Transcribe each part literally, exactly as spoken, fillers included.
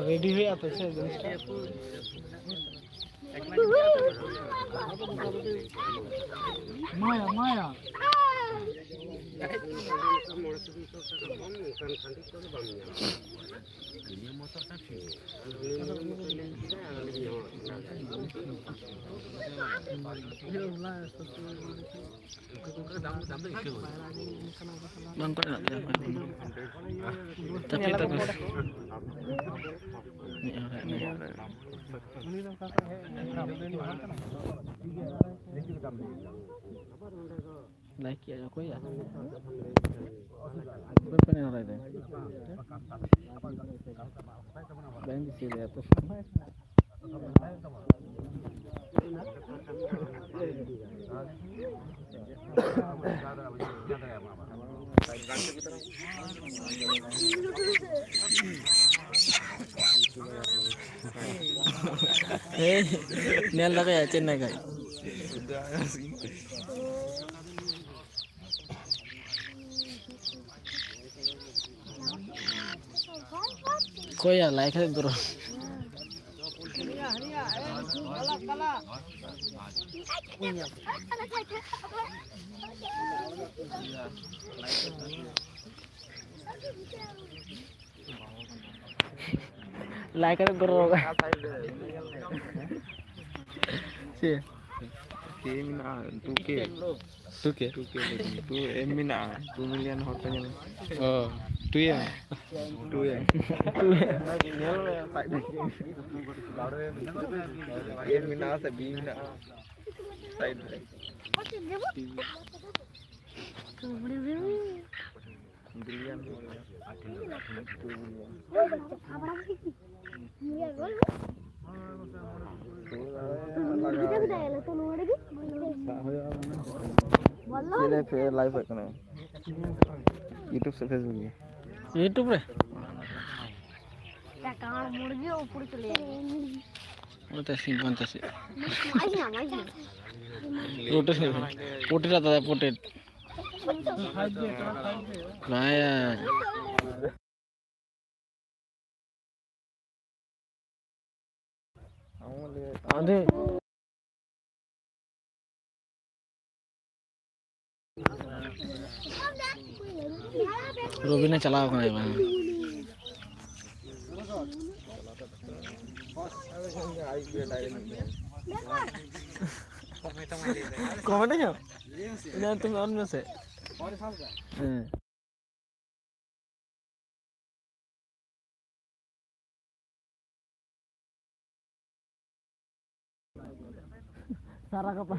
Ready ᱦᱩᱭᱩᱜᱼᱟ ᱛᱚ ᱥᱮ ᱡᱤᱱᱤᱥᱴᱟ? ᱢᱟᱭᱟ, ᱢᱟᱭᱟ᱾ ᱵᱟᱝ ᱠᱚᱨᱮᱱᱟᱜ ᱛᱟᱭᱟ᱾ ᱛᱟᱹᱠᱤᱡ ᱛᱟᱠᱚ᱾ ᱢᱤᱫ ᱦᱚᱲ ᱦᱮᱡ ᱮᱱᱟᱭ᱾ ᱞᱟᱭᱤᱠ ᱠᱮᱜᱼᱟ ᱚᱠᱚᱭ ᱭᱟ? ᱚᱠᱚᱭ ᱯᱮ ᱱᱮᱦᱚᱨᱟᱭ ᱫᱟ? ᱵᱟᱹᱧ ᱫᱤᱥᱟᱹᱭ ᱫᱟ ᱛᱚ᱾ ᱦᱮᱸ, ᱧᱮᱞ ᱫᱟᱠᱚ ᱭᱟ ᱪᱮᱱᱱᱟᱭ ᱠᱷᱚᱡ᱾ ᱚᱠᱚᱭᱟ ᱞᱟᱭᱤᱠ ᱦᱮᱡ ᱫᱚᱨᱚ᱾ ᱞᱟᱭᱤᱠ ᱠᱟᱛᱮ ᱫᱚᱨᱚ᱾ ᱪᱮᱫ? ᱠᱮ ᱢᱮᱱᱟᱜᱼᱟ, ᱴᱩ ᱠᱮ᱾ ᱴᱩ ᱠᱮ? ᱴᱩ ᱠᱮ ᱞᱟᱹᱜᱤᱫ᱾ ᱴᱩ ᱮᱢ ᱢᱮᱱᱟᱜᱼᱟ, ᱴᱩ ᱢᱤᱞᱤᱭᱚᱱ ᱦᱚᱲ ᱠᱚ ᱧᱮᱞ᱾ ᱚ, ᱴᱩ ᱮᱢ? ᱴᱩ ᱮᱢ᱾ ᱧᱮᱞ ᱢᱮ, ᱥᱟᱡ ᱫᱚ᱾ ᱮᱢ ᱢᱮᱱᱟᱜᱼᱟ ᱥᱮ ᱵᱤ ᱢᱮᱱᱟᱜᱼᱟ? ᱥᱟᱭᱤᱰ ᱨᱮ᱾ ᱵᱤᱞᱤᱭᱚᱱ ᱦᱚᱲ ᱧᱮᱞ᱾ ᱥᱟᱵ ᱦᱩᱭᱩᱜᱼᱟ, ᱢᱟᱱᱮ᱾ ᱪᱮᱫ ᱞᱮ ᱯᱷᱮ-, ᱞᱟᱭᱤᱵᱷ ᱦᱩᱭᱩᱜ ᱠᱟᱱᱟ? YouTube ᱥᱮ Facebook ᱜᱮ? YouTube ᱨᱮ? ᱪᱟᱠᱟ ᱦᱚᱲ ᱢᱩᱲᱜᱤ ᱩᱯᱩᱲ ᱪᱚᱞᱮ᱾ ᱯᱚᱧᱪᱟᱥᱤ, ᱯᱚᱧᱪᱟᱥᱤ᱾ ᱟᱭ ᱦᱟᱢ, ᱟᱭ ᱦᱟᱢ᱾ ᱯᱚᱴᱮᱴ, ᱯᱚᱴᱮᱴ ᱟᱛᱟ, ᱯᱚᱴᱮᱴ᱾ ᱵᱟᱭᱟ᱾ ᱟᱫᱚ ᱨᱚᱵᱤᱱᱮ ᱪᱟᱞᱟᱣ ᱠᱟᱱᱟᱭ ᱵᱟᱝ? ᱠᱚᱢᱮᱰᱤ ᱧᱚᱜ? ᱤᱱᱟᱹ ᱛᱩᱢ ᱚᱱ ᱢᱮᱥᱮ᱾ ᱦᱮᱸ᱾ ᱥᱟᱨᱟ ᱠᱟᱯᱟ᱾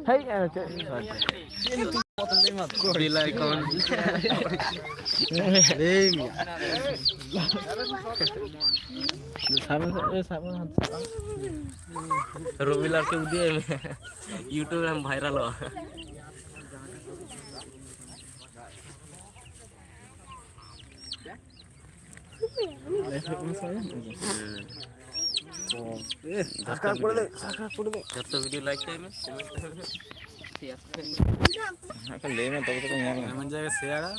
ᱦᱮᱭ, ᱮ, ᱪᱮᱫ? Bell icon. ᱞᱟᱹᱭ ᱢᱮ᱾ ᱥᱟᱵ ᱢᱮ, ᱥᱟᱵ ᱢᱮ, ᱥᱟᱵ ᱢᱮ᱾ ᱨᱚᱵᱤᱞᱟᱞ ᱠᱮ ᱩᱫᱩᱜ ᱟᱭ ᱢᱮ᱾ YouTube ᱨᱮᱢ ᱵᱷᱟᱭᱨᱟᱞᱚᱜᱼᱟ᱾ ᱡᱚᱛᱚ ᱵᱷᱤᱰᱤᱭᱳ ᱞᱟᱭᱤᱠ ᱛᱟᱭ ᱢᱮ, ᱠᱚᱢᱮᱱᱴ ᱛᱟᱭ ᱢᱮ᱾ ᱦᱟᱸᱜ ᱠᱚ ᱞᱟᱹᱭ ᱢᱮ, ᱛᱚᱵᱮ ᱛᱚᱠᱚ ᱧᱮᱞ ᱢᱮ᱾ ᱮᱢᱚᱱ ᱡᱟᱭᱜᱟ ᱥᱮᱭᱟᱲᱟ᱾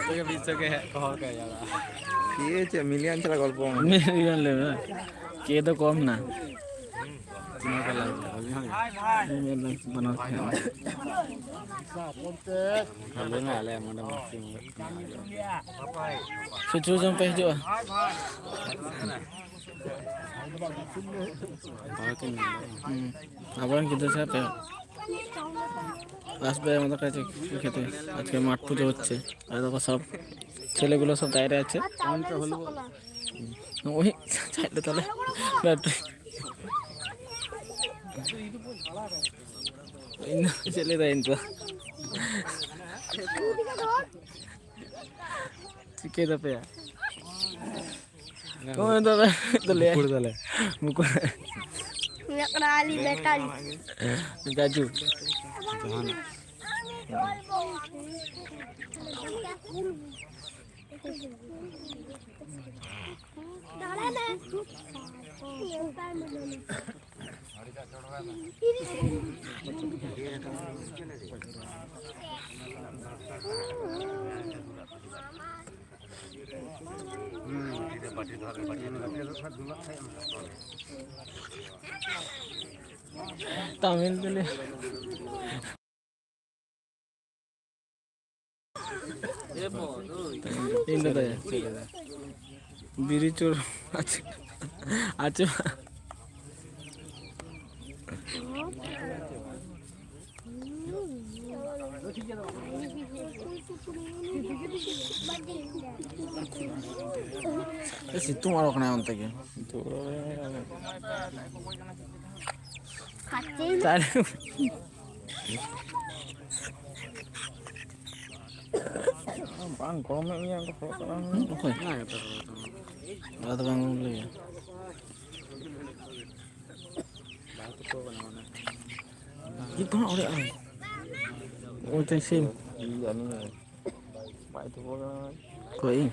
ᱛᱚᱵᱮ ᱵᱤᱪ ᱨᱮᱜᱮ ᱦᱮᱡ ᱠᱚ ᱦᱚᱲ ᱠᱚ ᱮᱭᱟᱲᱟ᱾ ᱠᱮ ᱪᱮᱫ ᱢᱤᱞᱤᱭᱚᱱ ᱥᱟᱞᱟᱜ ᱜᱚᱞᱯᱚ ᱢᱮ᱾ ᱢᱤᱞᱤᱭᱚᱱ ᱞᱟᱹᱭ ᱢᱮ᱾ ᱠᱮ ᱫᱚ ᱠᱚᱢ ᱱᱟ᱾ ᱛᱤᱱᱟᱹᱜ ᱠᱚ ᱞᱟᱹᱭ ᱠᱮᱫᱟ? ᱵᱟᱱᱟᱨ ᱠᱚ ᱦᱮᱡ ᱮᱱᱟ᱾ ᱞᱟᱹᱭ ᱢᱮ, ᱟᱞᱮ ᱱᱚᱰᱮ ᱢᱟᱥᱤ ᱢᱚᱬᱮ ᱥᱩᱪᱩ ᱡᱚᱢ ᱯᱮ ᱦᱤᱡᱩᱜᱼᱟ᱾ ᱦᱩᱸ᱾ ᱟᱵᱚᱨᱮᱱ ᱜᱤᱫᱽᱨᱟᱹ ᱥᱟᱶᱛᱮ ᱟᱥ ᱵᱮ ᱟᱢᱟᱫᱟᱨ কাছে খেতে। আজকে মাঠ পুজো হচ্ছে। আর দেখো সব ছেলেগুলো সব বাইরে আছে। ওই চাইলে তাহলে ব্যাটারি। ᱤᱧ ᱫᱚ ᱪᱮᱫ ᱞᱟᱹᱭ ᱫᱟ ᱤᱧ ᱫᱚ? ᱪᱤᱠᱟᱹᱭ ᱫᱟᱯᱮᱭᱟ? ᱚᱠᱚᱭ ᱫᱚ ᱫᱚ ᱞᱟᱹᱭᱟ? ᱢᱩᱠᱩᱲ ᱫᱚᱞᱮ᱾ ᱢᱩᱠᱩᱲ᱾ ᱦᱩᱭᱩᱜ ᱠᱟᱱᱟ ᱟᱞᱤ ᱵᱮᱴᱟᱞᱤ᱾ ᱡᱟᱡᱩ᱾ ᱡᱟᱦᱟᱱᱟᱜ᱾ ᱛᱟᱢᱤᱞ ᱛᱮᱞᱮ᱾ ᱤᱧ ᱫᱟᱫᱟᱭᱟ᱾ ᱵᱤᱨᱤ ᱪᱳᱨ᱾ ᱟᱪᱪᱷᱟ᱾ ᱟᱪᱪᱷᱟ᱾ ᱥᱤᱛᱩᱝ ᱟᱨᱚ ᱠᱟᱱᱟᱭ ᱚᱱᱛᱮ ᱜᱮ᱾ ᱛᱟᱦᱞᱮ ᱵᱟᱝ ᱜᱚᱨᱚᱢᱮᱫ ᱢᱮᱭᱟ, ᱚᱱᱠᱟ ᱠᱚᱭᱚᱜ ᱠᱟᱜ ᱢᱮ᱾ ᱚᱠᱚᱭ? ᱟᱫᱚ ᱵᱟᱝ ᱞᱟᱹᱭᱟ᱾ ᱪᱮᱫ ᱠᱚ ᱦᱟᱸᱜ ᱚᱲᱮᱡ ᱟᱢ? ᱚᱠᱚᱭ ᱪᱚᱭ ᱥᱤᱢ? ᱤᱧ ᱡᱟᱹᱱᱤᱡ᱾ ᱵᱟᱭ ᱛᱩᱯᱩ ᱠᱟᱱᱟ᱾ ᱚᱠᱚᱭ ᱤᱧ?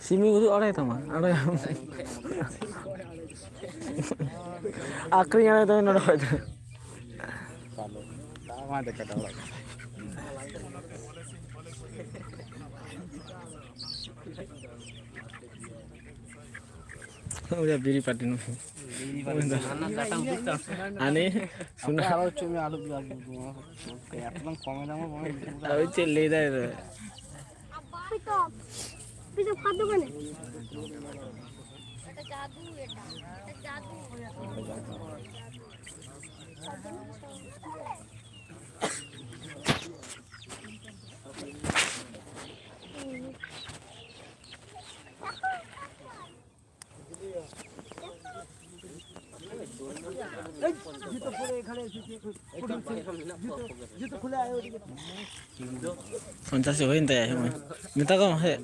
ᱥᱤᱢᱤ ᱩᱫᱩᱜ ᱟᱲᱟᱭ ᱛᱟᱢᱟ, ᱟᱲᱟᱭ᱾ ᱟᱹᱠᱷᱨᱤᱧ ᱟᱲᱟᱭ ᱛᱟᱢᱟ ᱱᱚᱰᱮ ᱠᱷᱚᱡ ᱫᱚ᱾ ᱩᱱᱤ ᱫᱚ ᱵᱤᱨᱤ ᱯᱟᱹᱴᱤ ᱱᱩᱭ᱾ ᱦᱟᱱᱮ ᱥᱩᱱᱟ᱾ ᱟᱨᱚ ᱪᱮᱫ ᱢᱮ ᱟᱞᱩ ᱫᱚ ᱟᱞᱩ ᱫᱚ᱾ ᱮᱛᱚ ᱫᱚᱢ ᱠᱚᱢᱮ ᱫᱟᱢ ᱵᱟᱝ᱾ ᱟᱨᱚ ᱪᱮᱫ ᱞᱟᱹᱭ ᱫᱟᱭ ᱨᱮ? ᱯᱚᱧᱪᱟᱥ ᱦᱩᱭᱮᱱ ᱛᱟᱭᱟ ᱥᱚᱢᱚᱭ᱾ ᱢᱮᱛᱟ ᱠᱚᱢ ᱦᱮᱡ᱾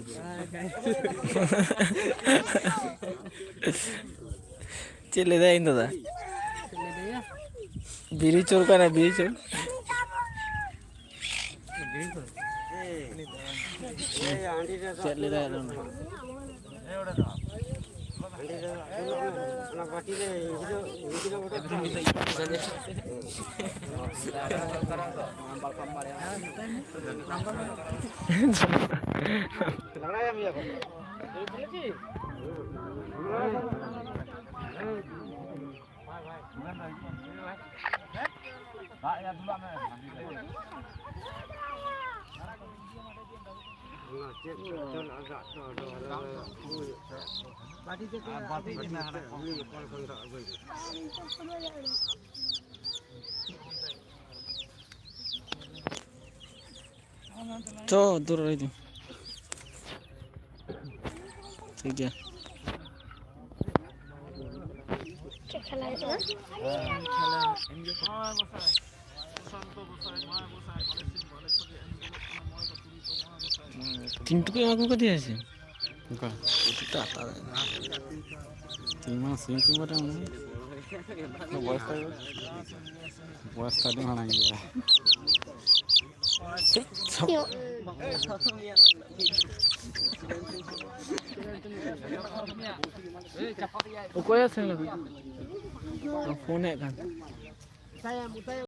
ᱪᱮᱫ ᱞᱟᱹᱭᱫᱟᱭ ᱤᱧ ᱫᱟᱫᱟ? ᱵᱤᱨᱤ ᱪᱳᱨ ᱠᱟᱱᱟ, ᱵᱤᱨᱤ ᱪᱳᱨ᱾ ᱪᱮᱫ ᱞᱟᱹᱭᱫᱟᱭ ᱟᱫᱚ ᱚᱱᱟ? ᱪᱚ, ᱫᱩᱨ ᱨᱮ ᱦᱤᱡᱩᱜ᱾ ᱴᱷᱤᱠ ᱜᱮᱭᱟ᱾ ᱪᱮᱫ ᱠᱷᱮᱞᱟ ᱦᱩᱭᱩᱜ ᱠᱟᱱᱟ? ᱪᱤᱱᱴᱩ ᱠᱚ ᱮᱢᱟ ᱠᱚ ᱠᱟᱫᱮᱭᱟ ᱥᱮ? ᱚᱱᱠᱟ᱾ ᱩᱛᱩ ᱛᱮ ᱦᱟᱛᱟᱣ ᱫᱟᱲᱮᱭᱟᱜᱼᱟ᱾ ᱛᱤᱱ ᱢᱟᱥ ᱦᱩᱭᱮᱱ ᱛᱤᱧ ᱵᱟᱰᱟᱭ ᱚᱱᱟ᱾ ᱵᱚᱭᱮᱥ ᱛᱟᱭ᱾ ᱵᱚᱭᱮᱥ ᱛᱟᱭ ᱟᱹᱰᱤ ᱢᱟᱲᱟᱝ ᱜᱮᱭᱟ᱾ ᱚᱠᱚᱭᱮ ᱥᱮᱱ ᱞᱮᱱᱟ? ᱯᱷᱳᱱᱮᱫ ᱠᱟᱱ᱾